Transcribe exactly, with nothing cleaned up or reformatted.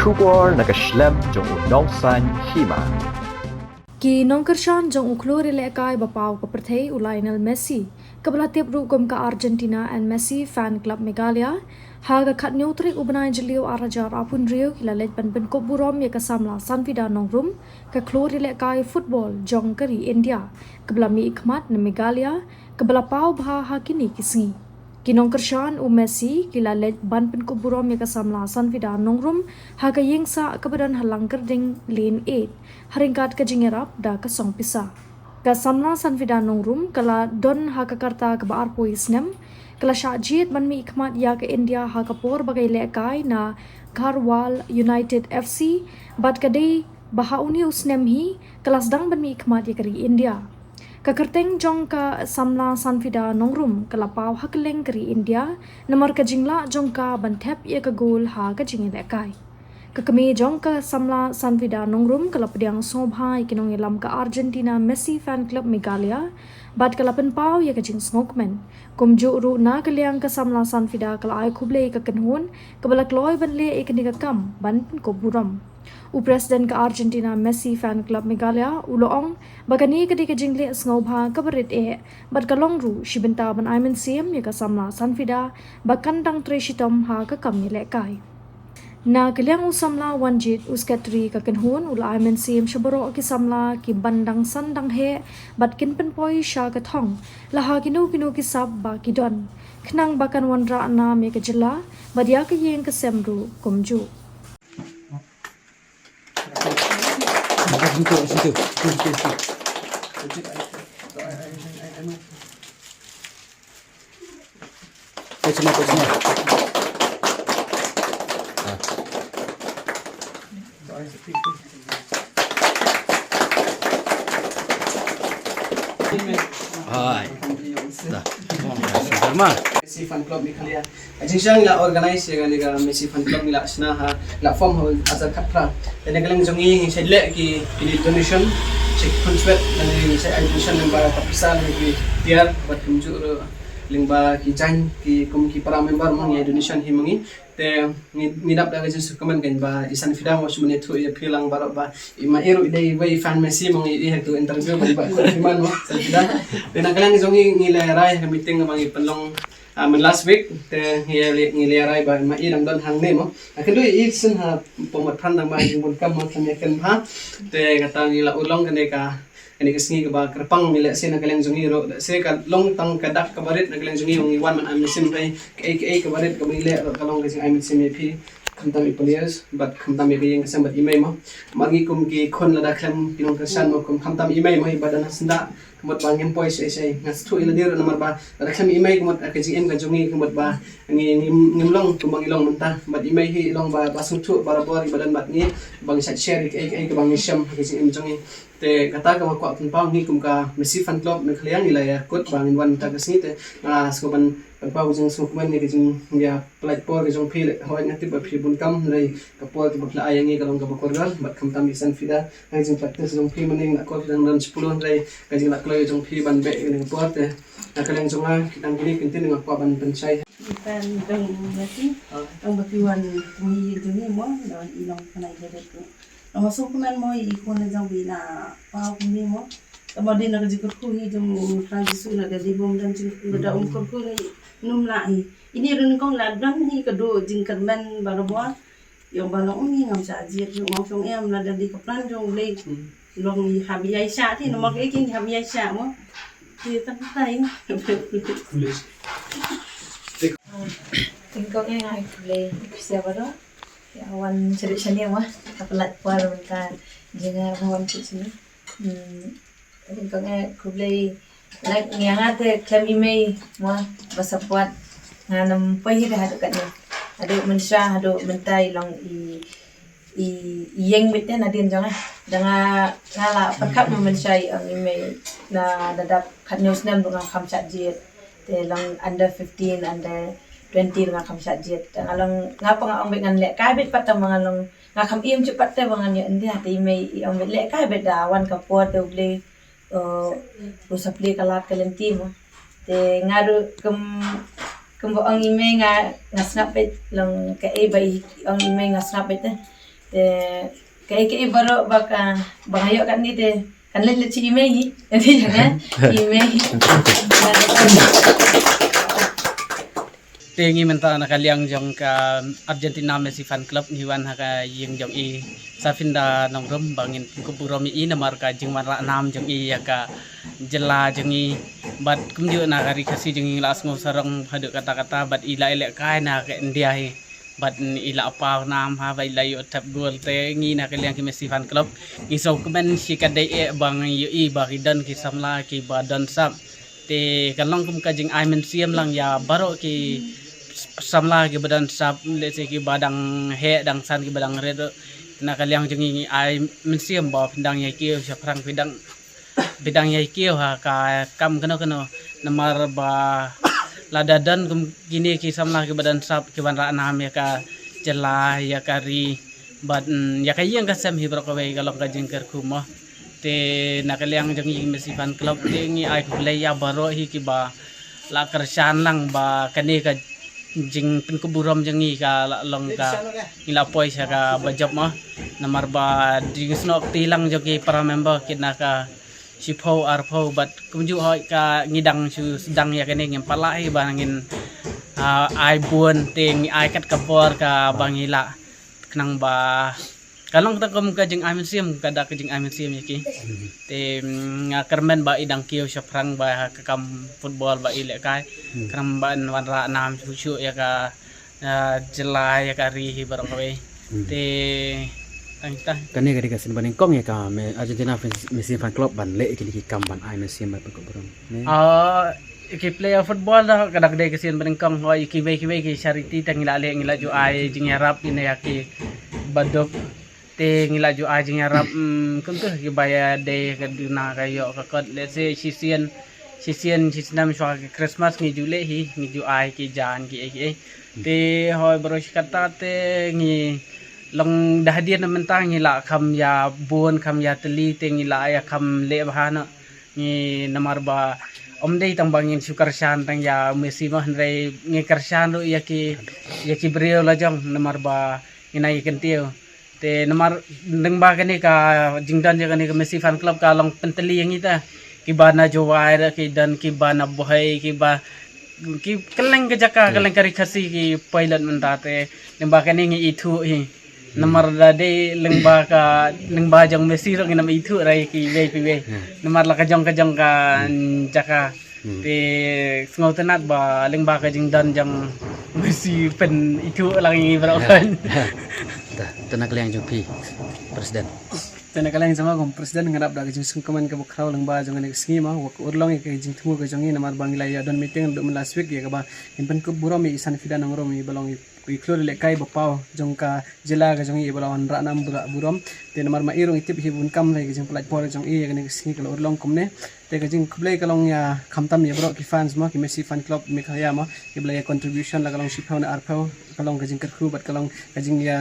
Khubor na ka shlem jong u nongsan hima. Ki nongkyrshan jong u khlur ïalehkai ba paw ka pyrthei u Lionel Messi, kaba la tip ruh kum ka Argentina and Messi Fan Club Meghalaya, ha ka khatnïew tarik u bnai Jylliew arhajar arphew hynriew ki la leit ban pynkup burom ïa ka samla Sanfida Nongrum, ka khlur ïalehkai football jong ka ri India, kaba la mihkhmat na Meghalaya, kaba la paw bha ha kine ki sngi. Ki nongkyrshan u Messi ki la leit ban pynkup burom ïa ka samla Sanfida Nongrum ha ka ïing sah kaba don ha Langkyrding Lane eight, ha ryngkat ka jingïarap da ka song pisa. Ka samla Sanfida Nongrum ka la don ha ka rta kaba arphew snem, ka la shah jied ban mihkhmat ïa ka India ha ka por ba ka ïalehkai na Garhwal United F C, bad ka dei ba ha une u snem hi ka la sdang ban mihkhmat ïa ka ri India. Ka kyrteng jong ka samla Sanfida Nongrum ka la paw ha kylleng ka ri India, namar ka jinglah jong ka ban thep ïa ka gol ha ka jingïalehkai. Ka kmie jong ka samla Sanfida Nongrum ka la pdiang sngewbha ïa ki nongïalam ka Argentina Messi Fan Club Meghalaya, bad ka la pynpaw ïa ka jingsngewkmen. Kumjuh ruh na ka liang ka samla Sanfida ka la ai khublei ïa ka kynhun kaba la kloi ban leh ïa kane ka kam ban pynkup burom. U President ka Argentina Messi Fan Club Meghalaya u la ong ba kane ka dei ka jingleh sngewbha kaba rit eh, bad ka long ruh shi bynta ban ai mynsiem ïa ka samla Sanfida ba kan dang trei shitom ha ka kam ïalehkai. Na ka liang u samla Wanjit, u Secretary ka kynhun, u la ai mynsiem sha baroh ki samla ki ban dang san dang heh bad kin pynpoi sha ka thong la ha kino kino ki sap ba ki don, khnang ba kan wanrah nam ïa ka jylla bad ïa ka ïing ka sem ruh kumjuh. Hai. Da. Messi Fan Club Meghalaya. Ka jingshang la organize ïa kane ka Messi Fan Club ngi la shna ha, la form ha ar hajar khatphra. Te na ka liang jong ngi ngi shait leh ki, ki donation, shait contribute, ngi shait ai donation lyngba ka pisa, lyngba ki tiar, bad kumjuh ruh lyngba ki jaiñ, ki kum ki para member mo ngi ai donation hi mo ngi. Te ngi, ngi dap da ka jingsngewkmen kein ba i Sanfida mo shu mynne thuh ïa phi lang baroh ba i ma i ruh i dei iwei i fan Messi mo ngi i ha ka interview ba i ba kut phi man mo Sanfida. Te na ka liang jong ngi ngi la rai ha ka meeting ba ngi pynlong ah, myn last week, te ngi la, ngi la rai ba ma i dang don hangne mo. Ah, kynduh i shen ha pom wat phan dang ma jingbunkam mo khlem ïa kynbha. Te kata ngi la urlong kane ka, kane ka sngi kaba kyrpang ngi leh shen na ka liang jong ngi ruh. Leh shen ka long tang ka dak kaba rit na ka liang jong ngi, ngi wan man ai mynsiem hynrei kaei kaei kaba rit kaba ngi leh ruh ka long ka jingai mynsiem ïa phi. Khamtam i players, bad khamtam ïa ka ïing ka sem bad i mei mo. Mar ngi kum ki khun lada khlem ki nongkyrshan mo kum khamtam i mei mo i ba dang syndah. Ka mut ba ngim poi shei shei, nga sngewthuh ïa lade ruh namar ba lada khlem i mei ka mut ka jingim ka jong ngi ka mut ba ngi ngim, ngim long kumba ngi long mynta. Bad i mei hi i long ba, ba sngewthuh barabor i ba don bad ngi, ba ngi shah share ïa kaei kaei kaba ngi shem ha ka jingim jong ngi. Te kata kaba kwah pynpaw ngi kum ka Messi Fan Club Meghalaya ngi la ïa kut ba ngin wan mynta ka sngi te nga sngewbha ban pynpaw ka jingsngewkmen ïa ka jingïa pynlait por ka jong phi. Hooid nga tip ba phi bun kam hynrei ka por kaba phi la ai ïa ngi ka long kaba kordor bad khamtam i Sanfida. Ka jingpractice jong phi mynne nga kwah phi dang don shiphew hynrei ka jinglah kloi jong phi ban beh ïa kane ka por te na ka liang jong nga ki tang kine ki ktien nga kwah ban pynshai. Fan jong Messi, tang ba phi wan kumne jong ngi mo, don i nongkynai jadit ko. Nang ma sngewkmen mo i khun jong phi na paw kumne mo. Tang ba dei na ka jingkyrkhu hi jong Trai Jisu, lada dei bym don jingkyrkhu, lada um kyrkhu hi ym lah hi. Ini ruh nyngkong la don hi ka duh jingkyrmen barabor. Ïa ba long ong hi ngam shah jied, ong ong em lada dei ka plan jong U Blei. Long i hap ïaishah te namar kaei keiñ hap ïaishah mo. Te tang tai. Nyngkong eh nga ai khublei ïa phi baroh. Ïa wan sha ri sha ne mo. Ka pynlait por mynta jong nga ba wan sha ne. Hmm. Nyngkong eh khublei. Like ïa nga te khlem i mei mo ba support. Ngan ym poi hi da haduh katne. Haduh mynshuwa haduh mynta i long i i, i ïeng beit te nadien jong nga. Da nga, nga la pyrkhat mo mynshuwa i ong i mei na da dap khatñiew snem ruh nga kham shah jied. Te long under fifteen, under twenty ruh nga kham shah jied. Te nga long nga pat nga ong beit ngan lehkai beit pat tang ba nga long nga kham im shuh pat te ba ngan ïoh India te i mei i ong beit lehkai beit da wan ka por te U Blei eh, u supply ka lad ka lynti mo. Te nga ruh kum, kum ba ong i mei nga, nga sngap beit long kaei ba i ong i mei nga sngap beit te. Te kaei kaei baroh ba ka, ba nga ïoh katne te kan leit leit sha i mei hi. Ati jangan i mei hi. Te ngi mynta na ka liang jong ka Argentina Messi Fan Club ngi wan ha ka ïing jong i Safinda Nongrum ba ngin pynkup burom ïa i namar ka jingwanrah nam jong i ïa ka jylla jong i. Bad kumjuh na ka ri Khasi jong i la sngew sarong haduh katta katta bad i la ïalehkai na ka India hi. Bad i la paw nam ha ba i la ïoh tap gol. Te ngi na ka liang ki Messi Fan Club ngi sngewkmen shi katdei eh ba ngi ïohi ba ki don ki samla kiba don sap. Te ka long kum ka jingai mynsiem lang ïa baroh ki samla kiba don sap, let's say kiba dang heh dang san kiba dang rit. Na ka liang jong ngi ngi ai mynsiem ba phin dang ïa kiew shaphrang phin dang phin dang ïa kiew ha ka kam kano kano namar ba lada don kum kine ki samla kiba don sap ki wanrah nam ïa ka jylla ïa ka ri. Bad mm, ïa ka ïing ka sem hi baroh kawei ka long ka jingkyrkhu mo. Te na ka liang jong ngi Messi Fan Club te ngi ai khublei ïa baroh hi kiba la kyrshan lang ba kane ka jingpynkup burom jong ngi ka la long ka ngi la poi sha kaba jop mo. Namar ba jingsnoh kti lang jong ki para member kit na ka shiphew arphew bad kumjuh hoi ka ngi dang shu sdang ïa kane ngim pat lah hi ba ngin ah, ai bun te ngi ai kat ka bor kaba ngi lah. Khnang ba ka long tang kum ka jingai mynsiem, ka da ka jingai mynsiem ïa ki. Te mm, nga kyrmen ba i dang kiew shaphrang ba ha ka kam football ba i lehkai. Khnang ba yn wanrah nam shuh shuh ïa ka ah, jylla ïa ka ri hi baroh kawei. Te tang ta. Kane ka dei ka sien banyngkong ïa ka Me- Argentina Fans- Messi Fan Club ban leh ïa kine ki kam ban ai mynsiem ban pynkup burom. Ne? Ah, ki player football da ka dak dei ka sien banyngkong hoi kiwei kiwei ki charity tang ngi la leh ngi la ju ai jingïarap ïa kibaduk. Te ngi la ju ai jingïarap mm, kumtu kiba ïadei ka duna ka ïoh ka kot let's say shisien shisien shisnem shuwa ka Christmas ngi ju leh hi ngi ju ai ki jan ki ei ki ei. Te hoi baroh shi katta te ngi long da hadien na mynta ngi la kham ïa bun kham ïa tylli te ngi la ïa kham leh bha noh. Ngi namar ba ym dei tang ba ngin shu kyrshan tang ïa Messi mo hynrei ngi kyrshan ruh ïa ki ïa ki briew la jong namar ba ngi na ïa kyntiew. Te namar lyngba kane ka jingdon jong kane ka Messi Fan Club ka long pyntylli ïa ngi ta kiba na Jowai ruh ki don kiba na Bhoi kiba ki kylleng ka jaka kylleng ka ri Khasi ki poi lut mynta te lyngba kane ngi ithuh hi. Namar da dei lyngba ka lyngba jong Messi ruh ngin ym ithuh ra ïa kiwei kiwei. Namar la ka jong ka jong ka jaka. Te sngewtynnat ba lyngba ka jingdon jong Messi pynithuh lang ïa ngi baroh kan. Te na ka liang jong phi President. Te na ka liang jong nga kum President nga dap da ka jingsngewkmen kaba khraw lyngba jong kane ka sngi ma wa ka urlong ïa ka jingthmu ka jong ngi namar ba ngi la ïa don meeting ruh mynta last week ïa kaba ngin pynkup burom ïa i Sanfida Nongrum ïa ba long i khlur lehkai ba paw jong ka jylla ka jong i ba la wanrah nam burom. Te namar ma i ruh ngi tip hi bun kam la ïa ka jingpynlait por jong i ïa kane ka sngi ka la urlong kumne. Te ka jingkhublei ka long ïa khamtam ïa baroh ki fans mo ki Messi Fan Club Meghalaya mo ki ba la ïa contribution la ka long shiphew ne arphew ka long ka jingkyrkhu bad ka long ka jingïa